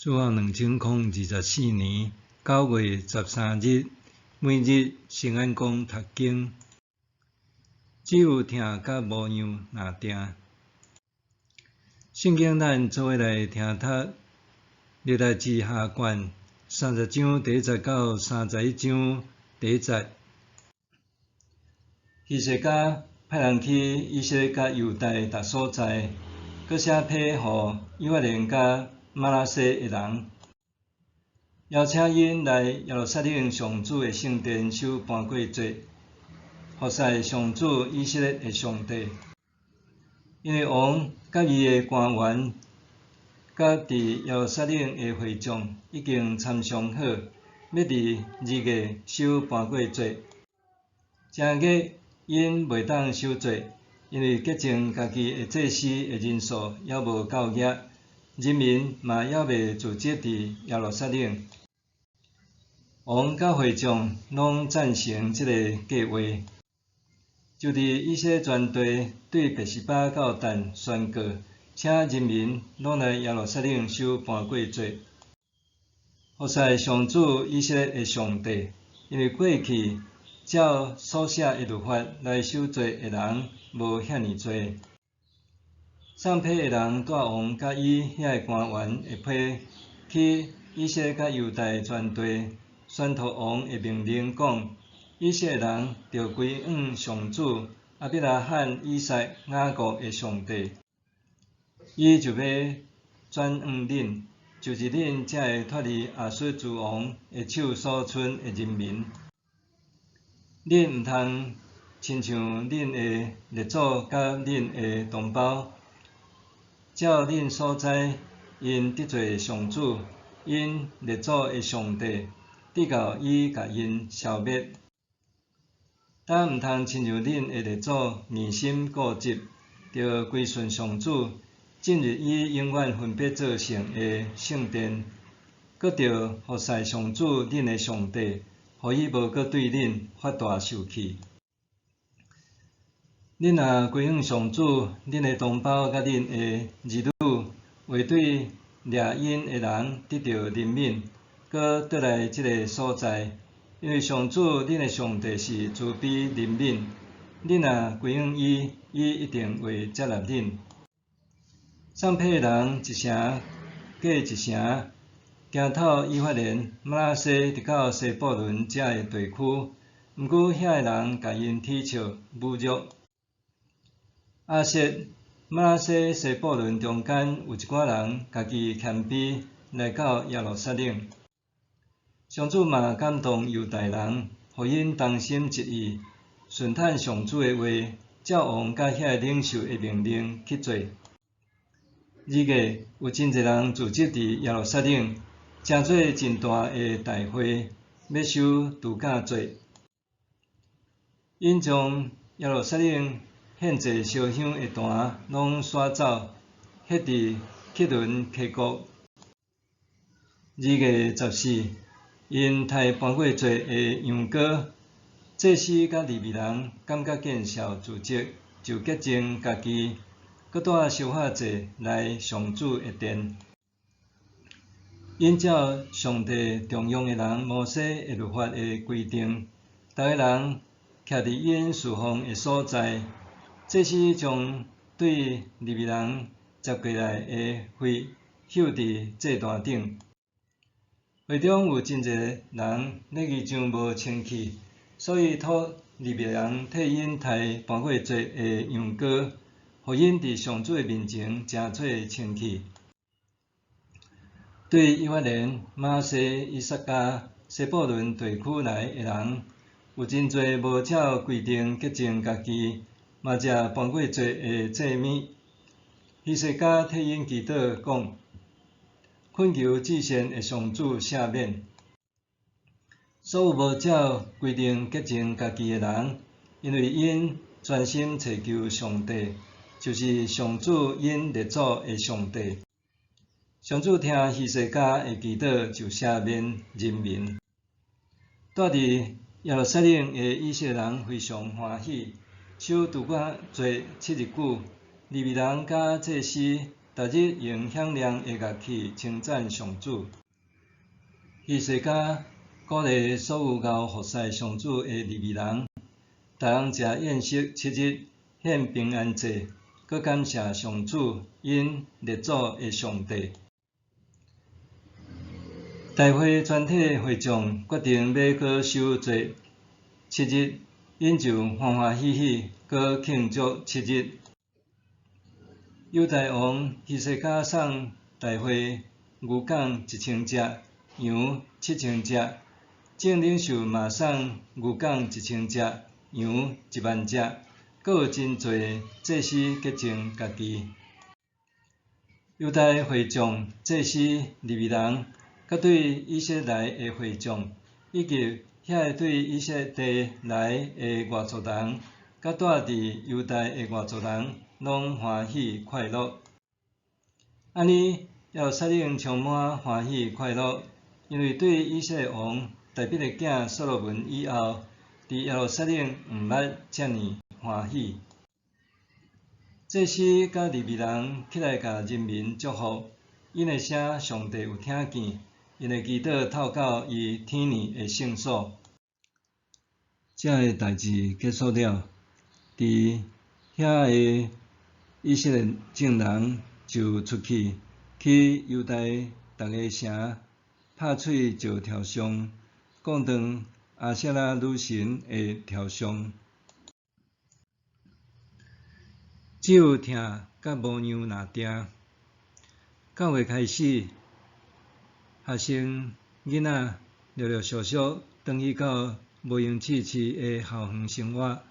主後2024年9月13日，每日聖安公讀經，只有疼佮無樣若定。聖經咱做伙來聽讀歷代志下卷30章第1節到31章第1節。希西家派人去以色列佮猶大逐所在，閣寫批予以法蓮佮瑪拿西的人，邀請𪜶來耶路撒冷上主的聖殿守盤過節，服侍上主以色列的上帝。因為王佮伊的官員佮佇耶路撒冷的會眾已經參商好，欲佇2月守盤過節。正月𪜶袂當守節，因為潔淨家己的祭司的人數猶無夠額。人民嘛猶未聚集佇耶路撒冷。王佮會眾攏贊成這個計劃，就佇以色列全地對別是巴到但宣告，請人民攏來耶路撒冷守盤過節，服侍上主以色列的上帝。因為過去照所寫的律法來守節的人無遐爾濟。送批的人帶王佮伊遐个官員的批去以色列佮猶大全地，宣讀王的命令，講：以色列人著歸向上主亞伯拉罕、以撒、雅各的上帝，伊就欲轉向恁，就是恁才會脫離亞述諸王的手所賰的人民。恁毋通親像恁的列祖佮恁的同胞。照恁所知，𪜶得罪上主，𪜶列祖的上帝，直到伊共𪜶消滅。但毋通親像恁的列祖硬心固執，著歸順上主，進入伊永遠分別做聖的聖殿，閣著服侍上主恁的上帝，予伊無閣對恁發大受氣。恁若歸向上主，恁的同胞佮恁的兒女會對掠𪜶的人得著憐憫，閣轉來這个所在，因為上主恁的上帝是慈悲憐憫。恁若歸向伊，伊一定會接納恁。送批的人一城過一城，行透以法蓮、瑪拿西，直到西布倫遮的地區，毋過遐的人共𪜶恥笑、侮辱。亞設、瑪拿西、西布倫中間有一寡人，家己謙卑來到耶路撒冷。上主嘛感動猶大人，予𪜶同心一意，順趁上主的話，照王佮遐个領袖的命令去做。2月有真濟人聚集佇耶路撒冷，成做真大的大會，欲守度假節。𪜶將耶路撒冷獻祭燒香的壇攏徙走，歇佇基倫溪谷。2月14，𪜶刣盤過節的羊羔，祭司佮利未人感覺見笑自責，就潔淨家己，閣帶燒化祭來上主的殿。𪜶照上帝重用的人摩西的律法的規定，逐个人徛佇𪜶事奉的所在。祭司將對利未人接過來的血搝佇祭壇頂。會中有真濟人禮儀上無清氣，所以託利未人替𪜶刣盤過節的羊羔，予𪜶佇上主的面前成做清氣。對以法蓮、瑪拿西、以薩迦、西布倫地區來的人，有真濟無照規定潔淨家己，嘛食盤過節的祭物。希西家替𪜶祈禱，講：懇求至善的上主赦免所有無照規定潔淨家己的人，因為𪜶專心尋求上帝，就是上主𪜶列祖的上帝。上主聽希西家的祈禱，就赦免人民。住佇耶路撒冷的以色列人非常歡喜，守度假節7日久，利未人佮祭司逐日用響亮的樂器稱讚上主。希西家鼓勵所有𠢕服侍上主的利未人，逐人食宴席七日，獻平安祭，閣感謝上主𪜶列祖的上帝。大會全體會眾決定欲閣守節七日，𪜶就歡歡喜喜閣慶祝七日。猶大王希西家送大會牛犅1000隻，羊7000隻，眾領袖嘛送牛犅1000隻，羊1萬隻，閣有真濟祭司潔淨家己。猶大會眾、祭司、利未人，佮對以色列來的會眾，以及遐个對以色列地來的外族人，佮住佇猶大的外族人，攏歡喜快樂。按呢，耶路撒冷充滿歡喜快樂，因為對以色列王大衛的囝所羅門以後，佇耶路撒冷毋捌遮爾歡喜。祭司佮利未人起來共人民祝福，𪜶的聲上帝有聽見，𪜶的祈禱透到伊天爾的聖所。這个代誌結束了，佇遐个以色列眾人就出去，去猶大逐个城拍碎石雕像，摃斷亞舍拉女神的雕像。只有疼佮無樣若定。九月開始，學生囡仔陸陸續續轉去到無閒試試的校園生活。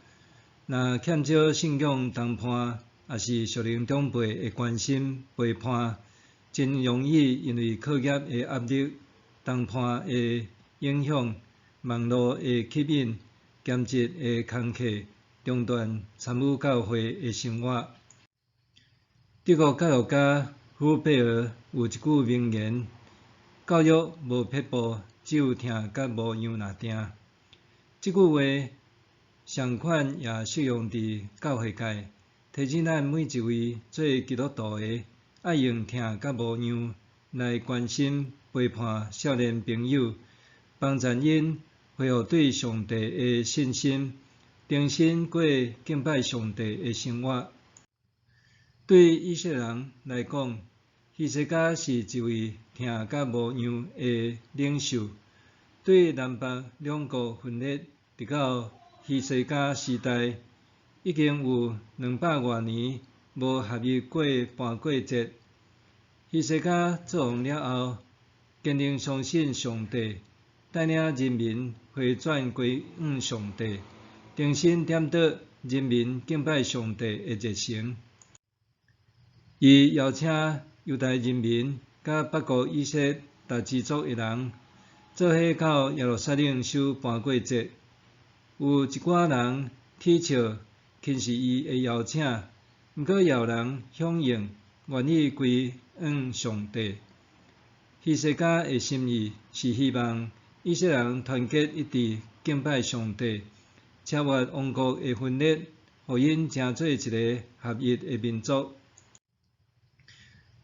若欠少信仰同伴，抑是屬靈長輩的關心陪伴，真容易因為課業的壓力、同伴的影響、網路的吸引、兼職的工課，中斷參與教會的生活。德國教育家福貝爾有一句名言：教育無撇步，只有疼佮無樣若定。這句話相款也適用佇教會界，提醒咱每一位做基督徒的，愛用疼佮無樣來關心陪伴少年朋友，幫助𪜶恢復對上帝的信心，重新過敬拜上帝的生活。對以色列人來講，希西家是一位疼佮無樣的領袖。對南北兩國分裂，直到希西家時代，已經有200外年無合一過盤過節。希西家做王了後，堅定相信上帝，帶領人民回轉歸向上帝，重新點著人民敬拜上帝的熱誠。伊邀請猶大人民佮北國以色列逐支族的人，做伙到耶路撒冷守盤過節。有一寡人恥笑、輕視伊的邀請，毋過也有人響應，願意歸向上帝。希西家的心意是希望以色列人團結一致敬拜上帝，超越王國的分裂，予𪜶成做一个合一的民族。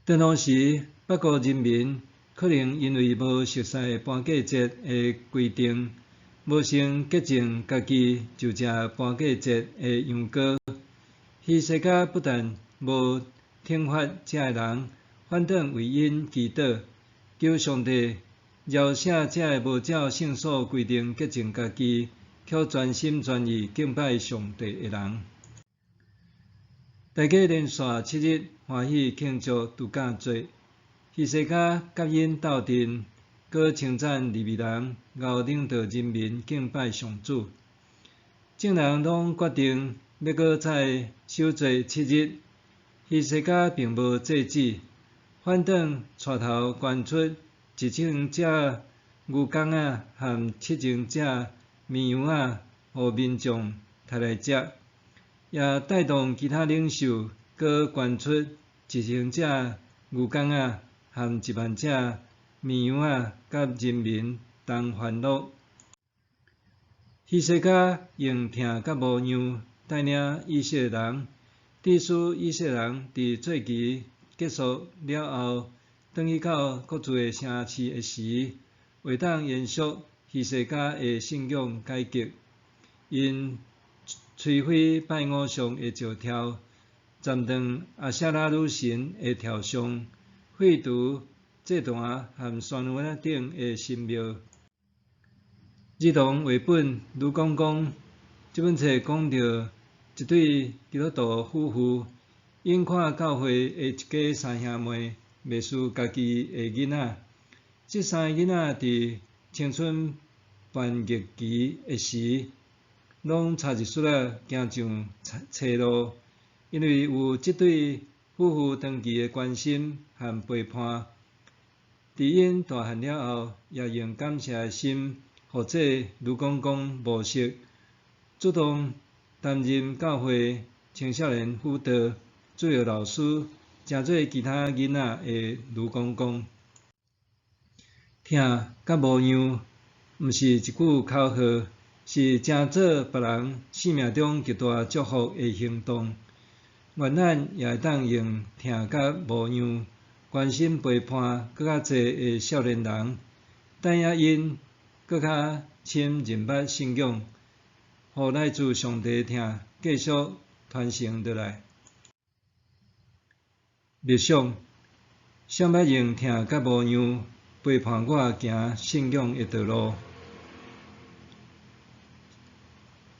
當時北國人民可能因為無熟悉盤過節的規定，無先潔淨家己就食盤過節的羊羔。希西家不但無懲罰這个人，反轉為𪜶祈禱，求上帝饒赦這个無照聖所規定潔淨家己，卻全心全意敬拜上帝的人。大家連續7日歡喜慶祝度假節，希西家佮𪜶鬥陣，閣稱讚利未人，𠢕領導人民敬拜上主。眾人攏決定欲閣再守節七日，希西家並無制止，反轉帶頭捐出1000隻牛犅仔和7000隻綿羊仔，予民眾提來食，也帶動其他領袖閣捐出1000隻牛犅仔和1萬隻綿羊仔，佮人民同歡樂。希西家用疼佮無樣帶領以色列人，致使以色列人佇做期結束了後，轉去到各自的城市的時，會當延續希西家的信仰改革。𪜶摧毀拜偶像的石柱，斬斷亞舍拉女神的雕像，廢除祭壇和山巒仔頂的神廟。兒童繪本女公公這本冊講著一對基督徒夫婦，𪜶看教會的一家三兄妹袂輸家己的囡仔。這三个囡仔佇青春叛逆期的時，攏插一欶仔行上邪路。因為有這對夫婦長期的關心和陪伴，佇𪜶大漢了後，也用感謝的心，予這女公公模式，主動擔任教會青少年輔導、主日老師，成做其他囡仔的女公公。疼佮模樣，毋是一句口號，是成做別人生命中極大祝福的行動。願咱也會當用疼佮模樣，關心陪伴閣較濟的少年人，帶領𪜶閣較深認捌信仰，予來自上帝的疼繼續傳承落來。默想，誰捌用疼佮模樣陪伴我行信仰的道路？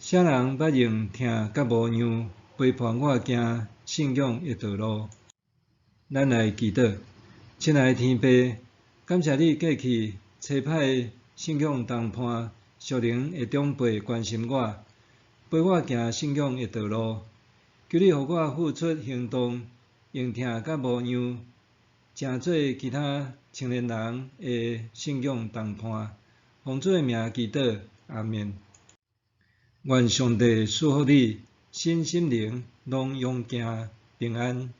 啥人捌用疼佮模樣陪伴我行信仰的道路？咱來祈禱。親愛的天父，感謝你過去差派信仰同伴、屬靈的長輩關心我，陪我行信仰的道路。求你予我付出行動，用疼佮模樣，成做其他青年人的信仰同伴。奉主的名祈禱，阿們。願上帝賜福你，身心靈攏勇健平安。